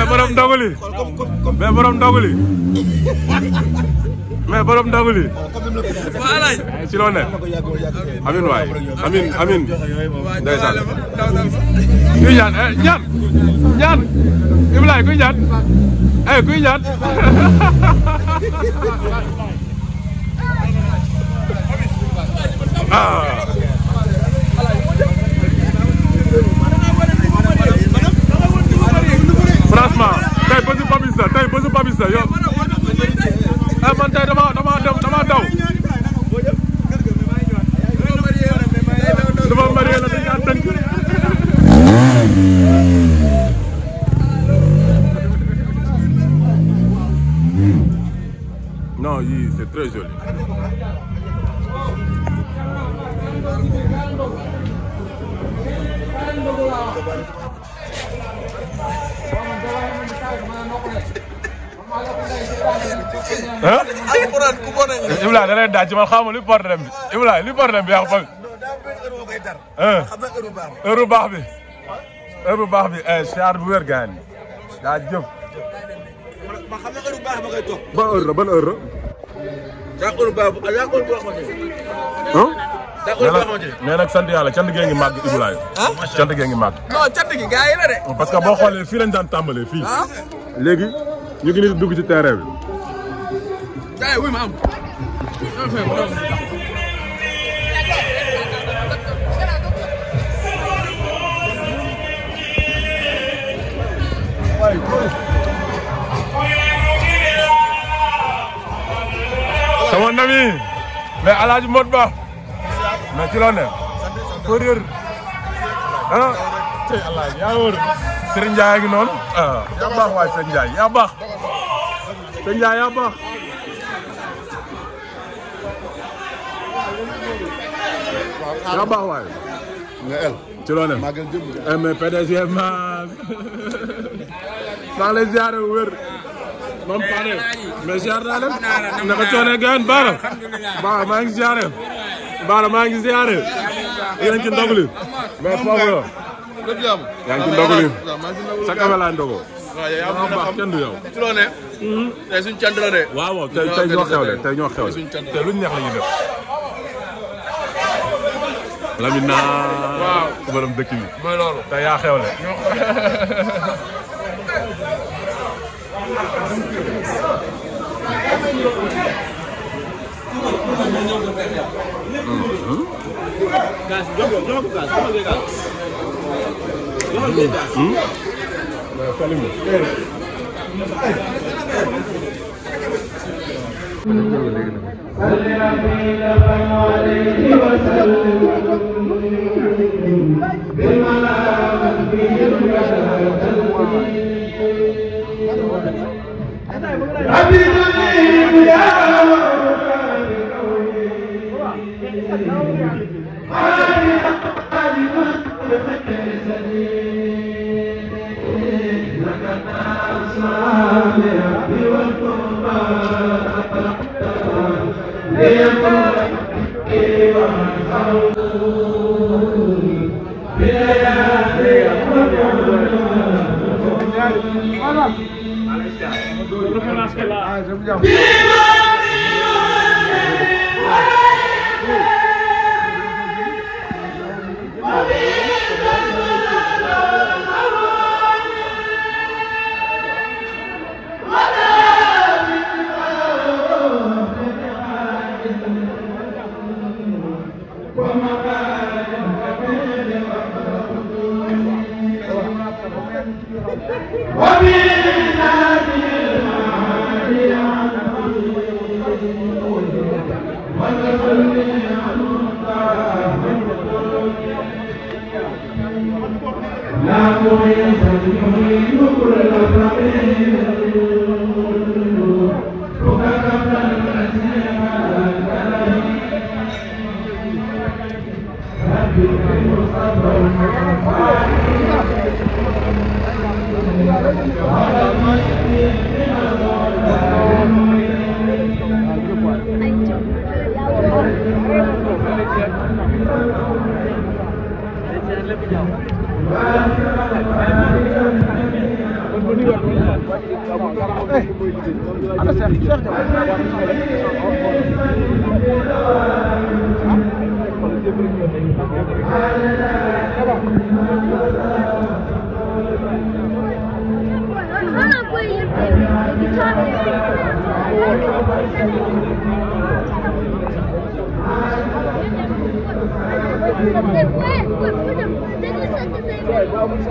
mais borom ndoguli. mais borom ndoguli. mais borom ndoguli. voilà. ci loo ne. amiin waay amiin. ndeysaan. kuy ñaan ñaan. Ibrahima kuy ñaan. kuy ñaan. franchement tey bésu Papis la yow man tey dama daw dama marié la dañ daan tënk non yii c'est très joli. Ibrahima da lay daaj ci man xaw ma li problème bi Ibrahima li problème bi yaa ko heure bu baax bi heure bu baax bi siyaar bu wér gaan daa jëf. ban heure la ban heure la. mais nag sant yàlla cant gee ngi màgg Ibrahima. cant gee ngi màgg. non cant gi gars yi la de. parce que boo xoolee fii lañ daan tàmbalee fii. léegi ñu ngi nii dugg ci terrain bi. gars yi wuy ma am. sama nami mais Alaaji Mot Ba mais ci loo ne foo réer tey Alaaji yaa wër Serigne Ndiaye gi noonu yaa baax waay Serigne Ndiaye yaa baax Serigne Ndiaye yaa baax yaa baax waay nga el ci loo ne mais PDG maa lay ziare wér moom Fane mais ziar naa leen naka coonee gën Baara maa ngi ziare Baara maa ngi ziare yéen ci ndogu li mais foofu la yaa ngi ci ndogu li sa kawe laa ndogo waaw baax kenn du yow ci loo ne tey suñu cant la de waaw tey ñoo xewle tey luñ neex la ñuy def Lamina waaw borom dëkk bi mooy loolu tey yaa xewle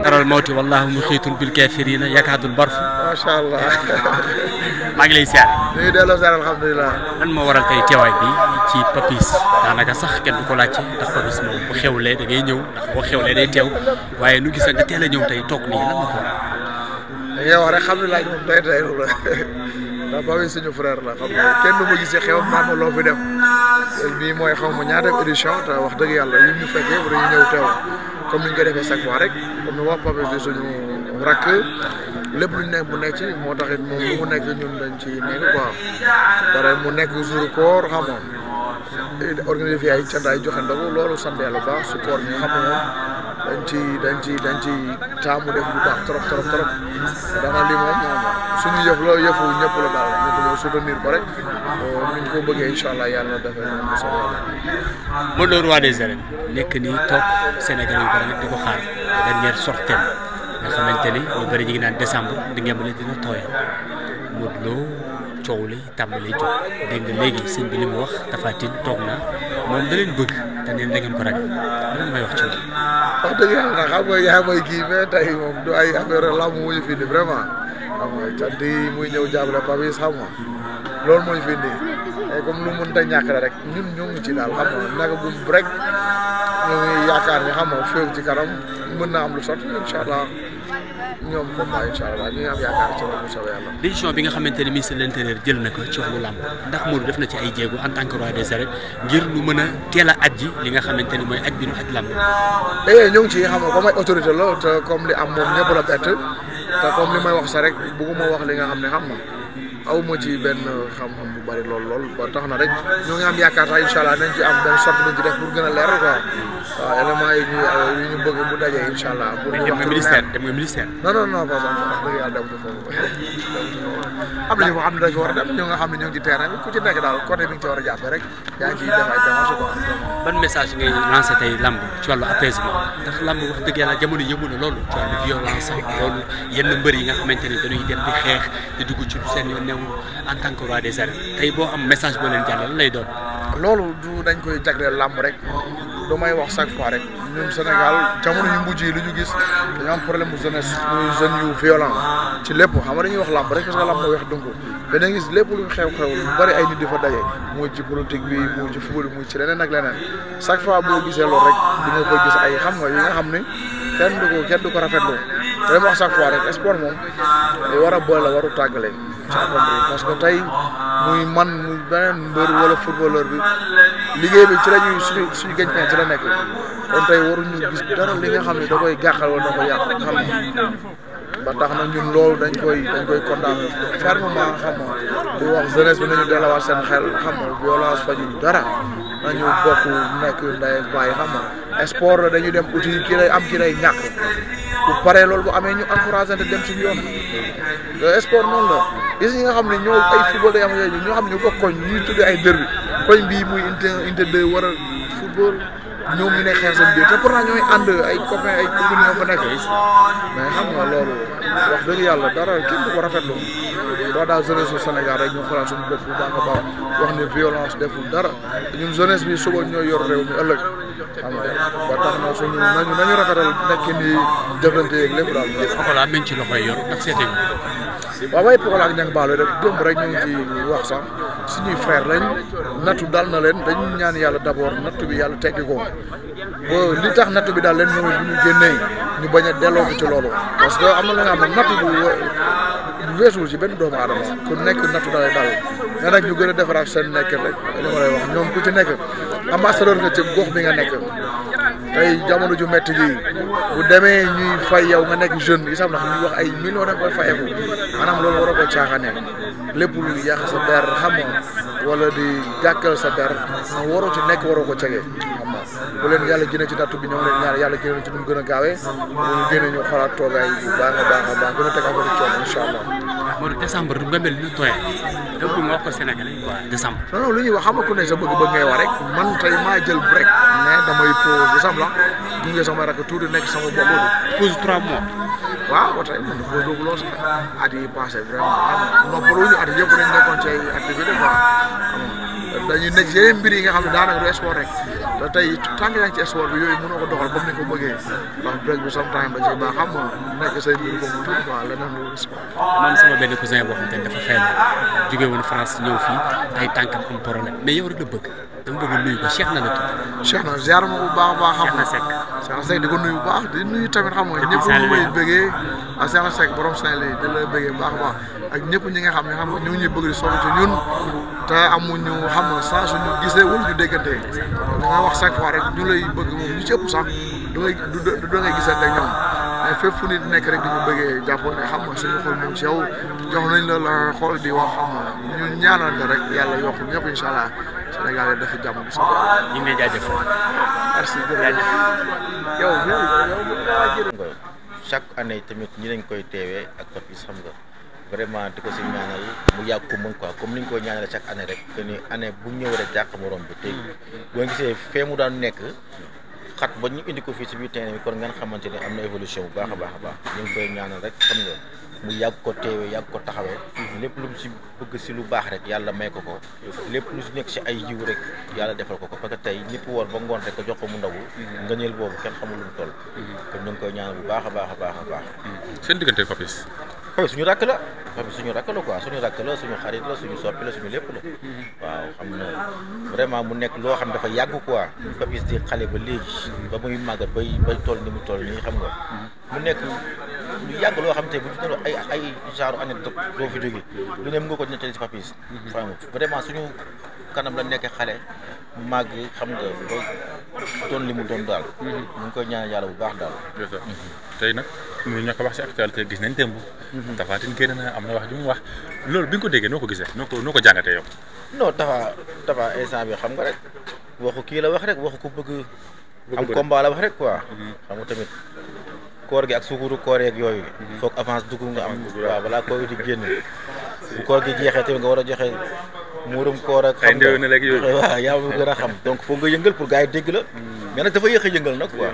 ترى الموت والله محيط بالكافرين يكاد البرف. ما شاء الله. maa ngi lay ziar. ñu ngi delloo ziar alhamdulilah. lan moo waral tey teewaay bi ci Papis daanaka sax kenn du ko laajte ndax Papis moom bu xewlee da ngay ñëw ndax boo xewlee day teew waaye nu gis nga teel a ñëw tey toog nii lan moo ko waral. dañuy wax rek alhamdulilah moom tey la ndax Papis suñu frère la xam nga kenn du ma gisee xewam naa ma loo fi def bii mooy xaw ma ñaata édition te wax dëgg yàlla yi ñu fekkee dañuy ñëw teew comme ni ñu ko defee chaque fois rek comme ni wax Papis di suñu rakk. lépp lu ñu nekk mu nekk ci moo taxit moom lu mu nekk ñun dañ ci nekk quoi pare mu nekk jour koor xam nga organisé fi ay cant ay joxe ndogu loolu sant yàlla bu baax su koor bi nga xam ne moom dañ ci taamu def lu baax trop daanaka lii moom suñu yëf la yëfu ñëpp la daal ñu ko soutenir ko rek ni ñu ko bëggee incha allah yàlla defee noonu bu soobee yàlla. Modou Lo roi des arènes nekk nii toog Sénégal yu bari di ko xaar dernière sortie nga xamante ni ñu bëri ñu ngi naan décembre di ngeen mën a dina tooyal Modou Lo coow li tàmbalee jóg dégg nga léegi sëñ bi li mu wax Tapha Tine toog na moom da leen bëgg te neen da ngeen ko ragal lan may wax ci loolu. wax dëgg yàlla nag xam nga yaa may kii mais tey moom du ay affaire lamb moo ñu fi indi vraiment xam nga cant yi muy ñëw jàppale Papis xam nga loolu moo ñu fi indi et comme lu mënut a ñàkk la rek ñun ñoo ngi ci daal xam nga naka bu rek ñu ngi yaakaar ni xam nga féew ci kanam mën naa am lu sotti incha allah ñoom combat incha allah ñu ngi am yaakaar ci loolu soobee yàlla. décision bi nga xamante ni ministre de l'intérieur jël na ko ci wàllu làmb ndax Modou def na ci ay jéego en tant que roi des arènes ngir lu mën a teel a aj ji li nga xamante ni mooy aj bi nu aj làmb. ñoo ngi ci xam nga comme ay autorité la te comme li am moom ñëpp la bett te comme li may wax sa rek bëgguma wax li nga xam ne xam nga awuma ci benn xam-xam bu bari lool ba tax na rek ñoo ngi am yaakaar sax incha allah nañ ci am benn sorte nañ ci def pour gën a leer quoi waaw éléments yi ñu bëgg bu dajee incha allah. pour ñu wax dem nga ministère. non pas sax wax dëgg yàlla dem ko foofu am na ñu ko xam ne dañ ko war a dem ñu nga xam ne ñu ngi ci terrain bi ku ci nekk daal côté bi nga ci war a jàppee rek yaa ngi ciy def ay démarches quoi. ban message ngay lancé tey lamb ci wàllu apaisement ndax lamb wax dëgg yàlla jamono yëngu na loolu ci wàllu violence loolu yenn mbër yi nga xamante ni dañuy dem di xeex di dugg ci seen yoon new en tant que roi des arènes tey boo am message boo leen jàllale lay doon. loolu du dañ koy jagleel làmb rek du may wax chaque fois rek ñun Sénégal jamono yu mujj yi lu ñu gis dañu am problème bu jeunesse muy jeunes yu violent ci lépp xam nga dañuy wax làmb rek parce que làmb moo weex dënk mais da nga gis lépp lu xew-xew lu bari ay nit di fa daje muy ci politique bi muy ci football bi muy ci leneen ak leneen chaque fois boo gisee loolu rek di nga koy gis ay xam nga yi nga xam ne kenn du ko rafetlu te dama wax chaque fois rek sport moom war a boole la waru tàggale parce que tey muy man muy beneen mbër wala footballeur bi liggéey bi ci la ñuy suñu gagne-pain ci la nekk kon tey waruñu gis dara li nga xam ne da koy gàqal wala da koy yàq xam nga ba tax na ñun loolu dañ koy condamné fermement xam nga di wax jeunesse bi nañu delawaat seen xel xam nga violence faju dara nañu bokk nekk ndey bàyyi xam nga sport la dañuy dem uti kii lay am kii lay ñàkk bu paree loolu bu amee ñu encouragé te dem suñu yoon sport noonu la gis ñi nga xam ne ñoo ay football day am yooyu ñoo xam ne ñu bokk koñ ñuy tuddee ay derby koñ bii muy inte deux war a football ñoom ñu ne xeex seen biir te pourtant ñooy ànd ay copains ay copines ñoo fa nekk mais xam nga loolu wax dëgg yàlla dara kenn du ko rafetlu doo daal jeunesse su Sénégal rek ñu xoolaat suñu bopp bu baax a baax wax ne violence deful dara ñun jeunesse bi suba ñooy yor réew mi ëllëg xam nga ba tax na suñu nañu rafetal nekk ni jëflante yeeg lépp daal. Pokola meñ ci loxoy yor ndax seetee waaw waaye Pokola ak Niang Ballo rek démb rek ñu ngi ci wax sax suñuy frère lañ nattu dal na leen dañu ñaan yàlla d'abord nattu bi yàlla teggi ko li tax nattu bi daal leen ñoom bu ñu génnee ñu bañ a delloo ko ci loolu parce que am na la nga xam ne nattu bu weesuwul ci benn doomu aadama ku nekk nattu dalay dal mais nag ñu gën a defaraat seen nekk rek li ma lay wax ñoom ku ci nekk ambassadeur nga ci gox bi nga nekk tey jamono ju métti ji bu demee ñuy fay yow nga nekk jeune yi sax ndax ñuy wax ay millions da koy fayeeku maanaam loolu war a ko caaxaanee lépp lu yàq sa der xam nga wala di gàkkal sa der waroo ci nekk waroo ko cegee xam nga bu leen yàlla génne ci nattu bi ñoo ngi leen ñaan yàlla génne ci nu mu gën a gaawee ñu génne ñu xoolaat toogaay bu baax a baax a baax gën a teg affaire coono incha allah. Modou décembre nga mel ni tooyee dëgg nga wax ko Sénégalais quoi décembre. non non lu ñuy wax xam nga ku ne sa bëgg-bëgg ngay wax rek man tey maa jël break mais damay pause décembre ñu ngi sama rakk tuuti nekk sama bopp. pause 3 mois. waaw ba tey man de pause boobu loolu sax at yi passé vraiment noppaluñu at yëpp dañ nekkoon ci ay activité quoi dañuy nekk yeneen mbir yi nga xam ne daanaka du sport rek te tey tant que yaa ngi ci sport bi yooyu mënoo ko doxal comme ni ko bëggee ndax break bi sometime da ciy baax xam nga nekk say mbir ko mu tuuti quoi leneen lu sport. man sama benn cousin boo xam te ne dafa feebar jóge woon France ñëw fii ay tànkam am problème mais yow rek la bëgg dama bëgg nuyu ko Cheikh na la tudd. Cheikh na ziar ma bu baax a baax. Cheikh na Seck Cheikh na Seck di ko nuyu bu baax di nuyu tamit xam nga ñëpp ñu may bëggee ak Cheikh na Seck borom Saint-Louis di la bëggee baax a baax ak ñëpp ñi nga xam ne xam nga ñu ngi ñuy bëgg di soog ci ñun te amuñu xam nga sans suñu gisee wala ñu déggante da nga wax chaque fois rek ñu lay bëgg moom ñu ci ëpp sax du ngay gisante ak ñoom mais fépp fu nit nekk rek di ñu bëggee jàppoon ne xam nga suñu xol moom ci yow jox nañ la la xool di wax xam nga ñu ñaanal rek yàlla yokk ñëpp incha allah Sénégal yi dafa jàmm bu soobee. ñu ngi lay jaajëfal. merci jërëjëf. yow chaque année tamit ñi lañ koy teewee ak Papis xam nga vraiment di ko si ñaanal mu yàgg ko mën quoi comme ni ñu koy ñaanale chaque année rek que ni année bu ñëw rek jàq morom bi tey boo gisee fee mu daan nekk xat ba ñu indi ko fii si biir terrain bi kon ngeen xamante ne am na évolution bu baax a baax a baax ñu ngi koy ñaanal rek xam nga mu yàgg ko teewee yàgg ko taxawee lépp lu mu si bëgg si lu baax rek yàlla may ko ko lépp lu si nekk si ay yiw rek yàlla defal ko ko parce que tey ñëpp woor ba ngoon rek ko jox ko mu ndawu ngëneel boobu kenn xamul lu mu toll kon ñu ngi koy ñaanal bu baax a baax a baax a baax seen diggante Papis suñu rakk la suñu rakk la quoi suñu rakk la suñu xarit la suñu soppi la suñu lépp la waaw xam na vraiment mu nekk loo xam ne dafa yàgg quoi Papis di xale ba léegi ba muy màggat bay toll ni mu toll nii xam nga mu nekk lu yàgg loo xam te bu ñu doon ay genre anecdote doo fi jógee lu ne mën nga ko nettali ci Papis vraiment suñu kanam la nekk xale màgg xam nga ba doon li mu doon daal ñu ngi koy ñaan yàlla bu baax daal tey nag ñu ñoo ko wax ci actualité gis nañ démb Tapha Tine génn na am na wax ju mu wax loolu bi nga ko déggee noo ko gisee noo ko jàngatee yow non Tapha instant bi xam nga rek waxu kii la wax rek waxu ko bëgg am combat la wax rek quoi xam nga tamit koor gi ak sukuru koor yeeg yooyu foog avance dugg nga am waaw balaa koor di génn bu koor gi jeexee tamit nga war a joxe muurum koor ak xam nga waaw yaa ma gën a xam donc foog nga yëngal pour gars yi dégg la mais nag dafa yéex a yëngal nag quoi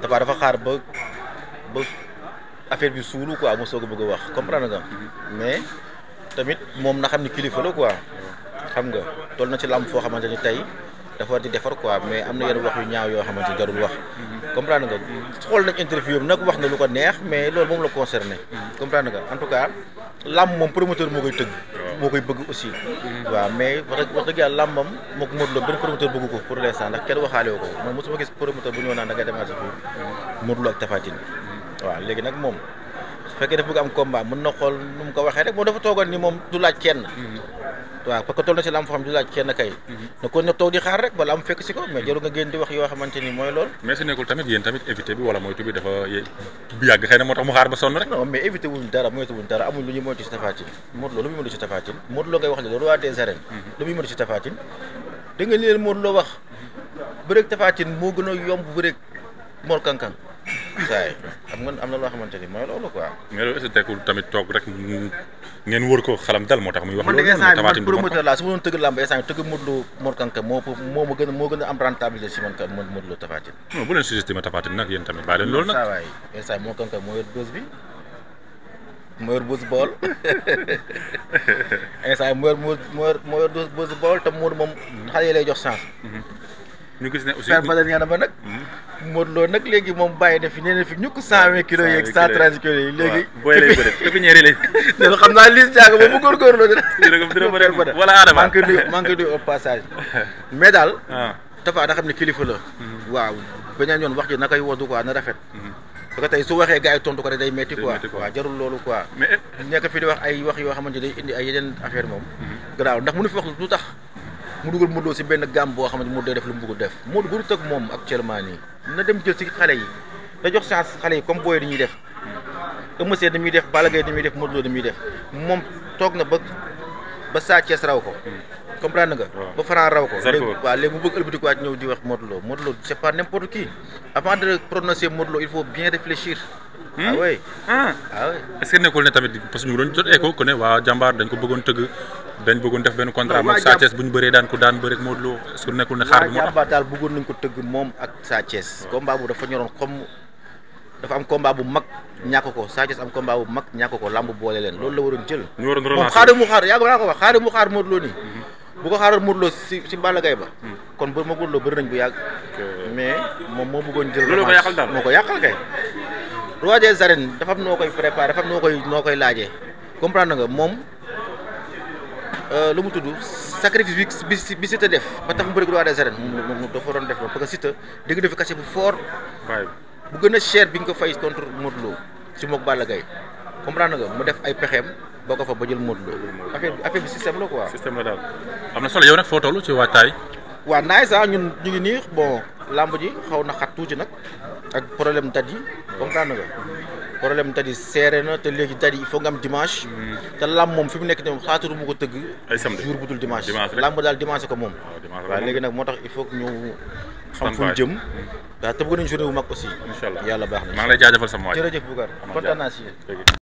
dafa xaar ba affaire bi suulu quoi mu soog a bëgg a wax comprendre nga mais tamit moom na xam ni kilifa la quoi xam nga toll na ci làmb foo xamante ni tey dafa war di defar quoi mais am na yenn wax yu ñaaw yoo xamante ni jarul wax comprendre nga xool nañ interview am nag wax na lu ko neex mais loolu moom la concerné comprendre nga en tout cas làmb moom promoteur moo koy tëgg moo koy bëgg aussi waaw mais wax dëgg yàlla làmbam moo ko Modou Lo benn promoteur bëgg ko pour l'instant ndax kenn waxaale woo ko man mosuma gis promoteur bu ñëw naan da ngay demaat si fii Modou Lo ak Tapha Tine waaw léegi nag moom su fekkee dafa bëgg am combat mën na xool nu mu ko waxee rek moom dafa toogoon ni moom du laaj kenn waaw parce que toll na si lamb foo xam du laaj kenn kay na ko ne toog di xaar rek bala am fekk si ko mais jarul nga génn di wax yoo xamante ni mooy loolu mais su nekkul tamit yéen tamit évité bi wala moytu bi dafa bu yàgg xëy na moo tax mu xaar ba sonn rek non mais évité wuñ dara moytu wuñ dara amuñ lu ñuy moytu si Tapha Tine Modou Lo lu muy moytu si Tapha Tine Modou Lo ngay wax le roi des arènes lu muy moytu si Tapha Tine da nga leen Modou Lo wax bëreeg Tapha Tine moo gën a yomb bëreeg Mor Kankang saay xam nga am na loo xamante ni mooy loolu quoi mais loolu est-ce que tekkul tamit toog rek ngeen wër ko xalam dal moo tax muy wax loolu man promoteur laa su ma doon tëgg làmb instant tëgg Modou Lo Mor Kankang moo gën a am rentabilité si man ka Modou Lo Tapha Tine non bu leen sous-estimé Tapha Tine nag yéen tamit bàyyi leen loolu nag saa waay instant Mor Kankang moo yor bës bi moo yor bës bool instant moo yor bës bool te Modou moom xale yi lay jox chance ñu gis ne aussi per badal ñaana ba nag Modou Lo nag léegi moom bàyyi na fi nee na fi ñu ko 120 kilos yeeg 130 kilos yi léegi booy lay bëre pépinière lay loolu xam naa Liss Ndiago moom bu góorgóorloo dina wala Adama maa ngi koy nuyu au passage mais daal Tapha da xam ne kilifa la waaw beneen yoon wax ji na koy woddu quoi na rafet parce que tey su waxee gars yi tontu ko rek day metti quoi waaw jarul loolu quoi mais nekk fi di wax ay wax yoo xamante day indi ay yeneen affaire moom garaaw ndax mënu fi wax lu tax mu dugal Modou Lo si benn gamme boo xamante Modou day def lu mu bëgg def Modou bu dul tëgg moom actuellement nii na dem jël si xale yi da jox chance xale yi comme booy dañuy def Eumeu Sène dañuy def Balla Gaye dañuy def Modou Lo dañuy def moom toog na ba Sa Thiès raw ko comprendre nga. ba Franc raw ko. léegi waaw léegi mu bëgg ëlbati ko ñëw di wax Modou Lo Modou Lo c'est pas n'importe qui avant de prononcer Modou Lo il faut bien réfléchir. ah oui est-ce que nekkul ne tamit parce que ñu doon jot écho ko ne waa jàmbaar dañ ko bëggoon tëgg dañ bëggoon def benn contrat moom Sa Thiès bu ñu bëree daan ko daan bëri ak Modou Lo est-ce que nekkul ne xaar bi moo tax jàmbaar daal bëggoon nañ ko tëgg moom ak Sa Thiès. combat bu dafa ñoroon comme dafa am combat bu mag ñàkk ko Sa Thiès am combat bu mag ñàkk ko lamb boole leen loolu la waroon jël. ñu waroon moom xaar mu xaar yàgg naa ko wax xaar mu xaar Modou Lo nii. bu ko xaaroon Modou Lo si Balla Gaye ba. kon ba Modou Lo bëri nañ bu yàgg. mais moom moo bëggoon jël. loolu ko yàqal daal moo ko yàqal kay. roi des arènes dafa am noo koy préparé dafa am noo koy laajee comprendre nga moom lu mu tudd sacrifice bi Siteu def ba tax mu bëri roi des arènes moom dafa doon def parce que Siteu dégg na fi cachet bu fort. bu gën a cher bi nga ko fay contre Modou Lo si mook Balla Gaye comprendre nga mu def ay pexeem boo ko fa ba jël Modou Lo affaire bi système la quoi. système la daal am na solo yow nag foo toll ci waajtaay. waaw naaj sax ñun ñu ngi nii bon lamb ji xaw na xat tuuti nag ak problème date yi comprendre nga problème date yi serré na te léegi date yi il faut nga am dimanche. te lamb moom fi mu nekk nii xaaturu mu ko tëgg. ay samedi jour bu dul dimanche. rek lamb daal dimanche ko moom. waaw léegi nag moo tax il faut que ñu xam fu ñu jëm. waaw te bëgg nañu journée bu mag aussi. incha allah yàlla baax na. maa ngi lay jaajëfal sama waay. jërëjëf Boucar kontaan naa si yéen.